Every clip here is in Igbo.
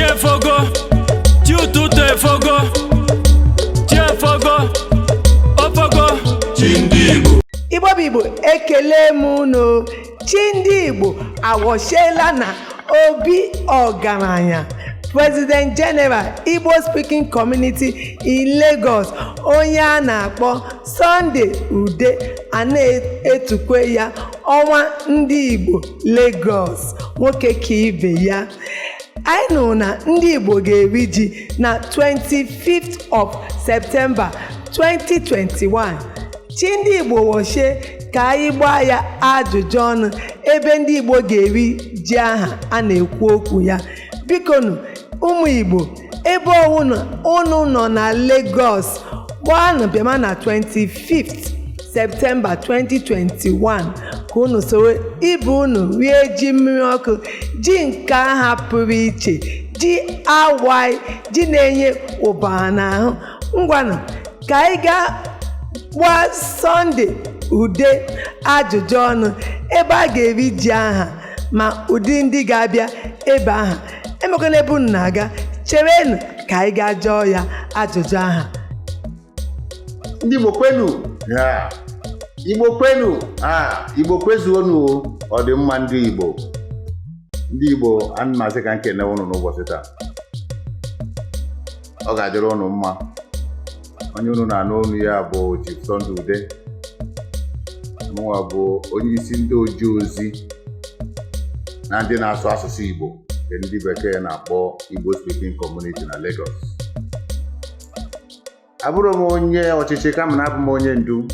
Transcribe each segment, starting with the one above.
Efogo, chi ụtụtụ efogo, chi efogo, ofogo. Chi ndị Igbo. Igbo bụ Igbo, ekele m unu. Chi ndị Igbo awọchiela na obi ọgaranya President General, Igbo Speaking Community in Lagos, onye a na-akpọ Sunday Ude, a na-etukwe ya Ọnwa Ndị Igbo Lagos, nwoke ka ibe ya. Anyị nụrụ na ndị Igbo ga-eri ji na 25th of September 2021. Chi ndị Igbo wọchie ka anyị gbaa ya ajụjụ ọnụ ebe ndị Igbo ga-eri ji aha a na-ekwu okwu ya. Bikonu, ụmụ Igbo, ebe ọwụna unu nọ na Lagos, gbaanụ bịama na 25th September 2021 ka unu soro ibe unu rie ji mmiri ọkụ, ji nke aha pụrụ iche, ji awai, ji na-enye ụbara n'ahụ. Ngwanụ, ka anyị gaa gbaa Sunday Ude ajụjụ ọnụ ebe a ga-eri ji aha ma ụdị ndị ga-abịa ebe aha. Emekwana ebe unu na-aga, cherenụ ka anyị gaa jụọ ya ajụjụ aha. Ndị Igbo kwenu! Ya. Igbo kwenu! A Igbo kwezuonu o! Ọ dị mma. Ndị Igbo, ndị Igbo, ana m asị ka m kene ụnụ n'ụbọchị taa. Ọ ga-adịrị ụnụ mma. Onye unu na-anụ olu ya bụ Chief Sunday Ude. Mụnwa bụ onye isi ndị oji ozi na ndị na-asụ asụsụ Igbo, nke ndị bekee na-akpọ Igbo Speaking Community na Lagos. Abụrụ m onye ọchịchị, kama na abụ m onye ndu.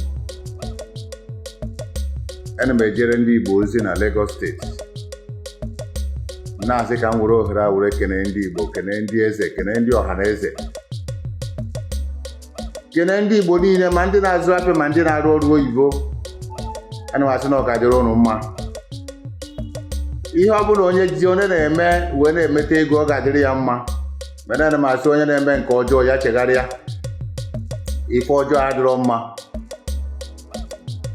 Ana m ejere ndị Igbo ozi na Lagos Steeti. Na-asị ka m were ohere a were kene ndị Igbo, kene ndị eze, kene ndị ọha na eze, kene ndị Igbo niile, ma ndị na-azụ afịa ma ndị na-arụ ọrụ oyibo. Ana m asị na ọ ga-adịrị ụnụ mma. Ihe ọ bụla onye ji onye na-eme wee na-emeta ego, ọ ga-adịrị ya mma. Mana ana m asị onye na-eme nke ọjọọ ya chegharịa, ife ọjọọ adịrọ mma.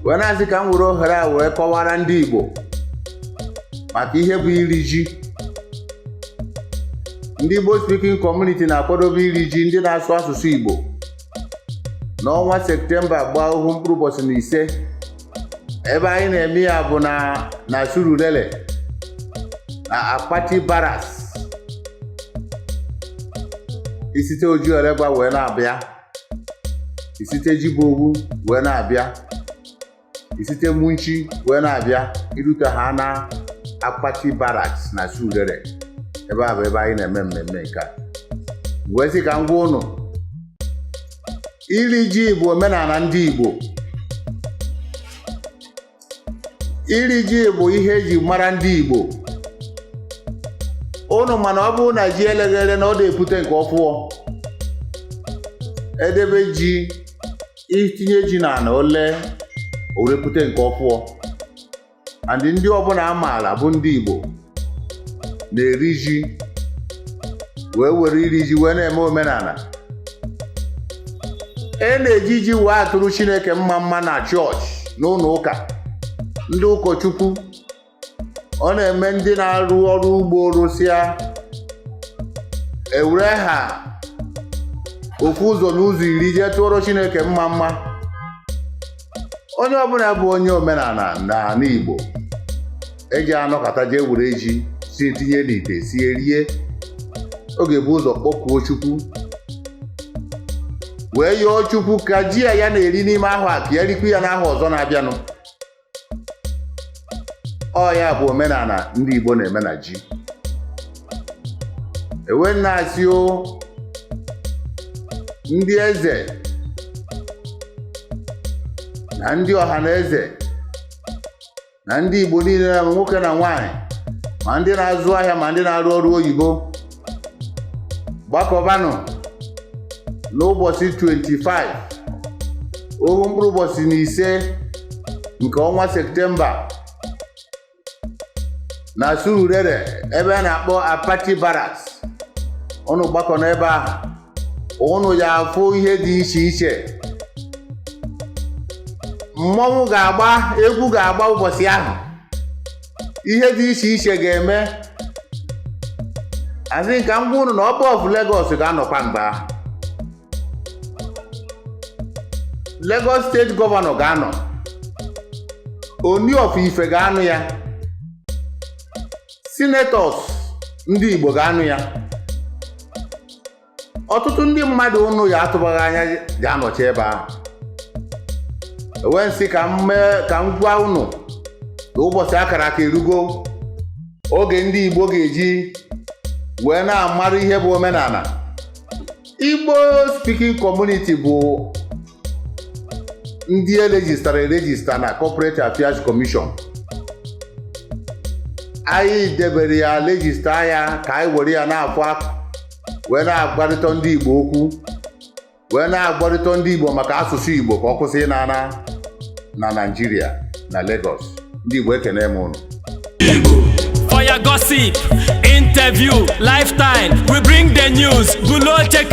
Wee na-asị ka m were ohere a wee kọwara ndị Igbo maka ihe bụ iri ji. Ndị Igbo Speaking Community na-akwadobe iri ji ndị na-asụ asụsụ Igbo n'ọnwa Septemba gbaa ohu mkpụrụ ụbọchị na 5. Ebe anyị na-eme ya bụ na Surulere, na Akpati Barracks. Isite Ojuelegba wee na-abịa, isite Jibowu wee na-abịa, isite Mushin wee na-abịa, irute ha na Akpati Barracks na Surulere. Ebe a bụ ebe anyị na-eme mmemme nke a. Wee sị ka m gwa ụnụ, iri ji bụ omenala ndị Igbo. Iri ji bụ ihe eji mara ndị Igbo. Ụnụ mana ọ bụrụ na ji eleghere na ọ na-epute nke ọfụọ, edebe ji, itinye ji na ana ole o were pute nke ọfụọ. And ndị ọbụla amaala bụ ndị Igbo na-eri ji, wee were iri ji wee na-eme omenala. E na-eji ji wee atụrụ Chineke mma mma na chọọchị, n'ụlọ ụka, ndị ụkọchukwu. Ọ na-eme ndị na-arụ ọrụ ugbo rụsịa, ewere ha ofu ụzọ n'ụzọ 10 jee tụọrọ Chineke mma mma. Onye ọbụla bụ onye omenala n'ala Igbo eji anọkọta jee were ji si tinye n'ite sie rie, oge bụ ụzọ kpọkuo Chukwu wee yọọ Chukwu ka ji ya ya na-eri n'ime ahụ a, ka ya rikwu ya n'ahụ ọzọ na-abịanụ. Ọ ya bụ omenala ndị Igbo na-eme na ji. Ewe na-asị o ndị eze na ndị ọha na eze na ndị Igbo niile, na nwoke na nwanyị, ma ndị na-azụ ahịa ma ndị na-arụ ọrụ oyibo, gbakọbanụ n'ụbọchị 25, ohu mkpụrụ ụbọchị na 5 nke ọnwa Septemba na Surulere, ebe a na-akpọ Apati Barracks. Ụnụ gbakọ n'ebe ahụ, ụnụ ya afụ ihe dị iche iche. Mmọnwụ ga-agba, egwu ga-agba ụbọchị ahụ, ihe dị iche iche ga-eme. Asị ka m gwa unu na Ọba of Lagos ga-anọkwa mgbe ahụ. Lagos State Governor ga-anọ, Oni of Ife ga-anụ ya, senators ndị Igbo ga-anụ ya, ọtụtụ ndị mmadụ unu ya atụbaghị anya ga-anọchi ebe ahụ. Enwe nsị ka m mee ka m gwa unu na ụbọchị akara aka erugo, oge ndị Igbo ga-eji wee na-amara ihe bụ omenala. Igbo Speaking Community bụ ndị erejistara erejista na Corporate Affairs Commission. Anyị debere ya, register ya, ka anyị were ya na-afụ wee na-agbarịta ndị Igbo okwu, wee na-agbarịta ndị Igbo maka asụsụ Igbo ka ọ kwụsị ịna na Naịjirịa na Lagos. Ndị Igbo, ekene m unu. For your gossip, interview, lifestyle, we bring the news. Below check.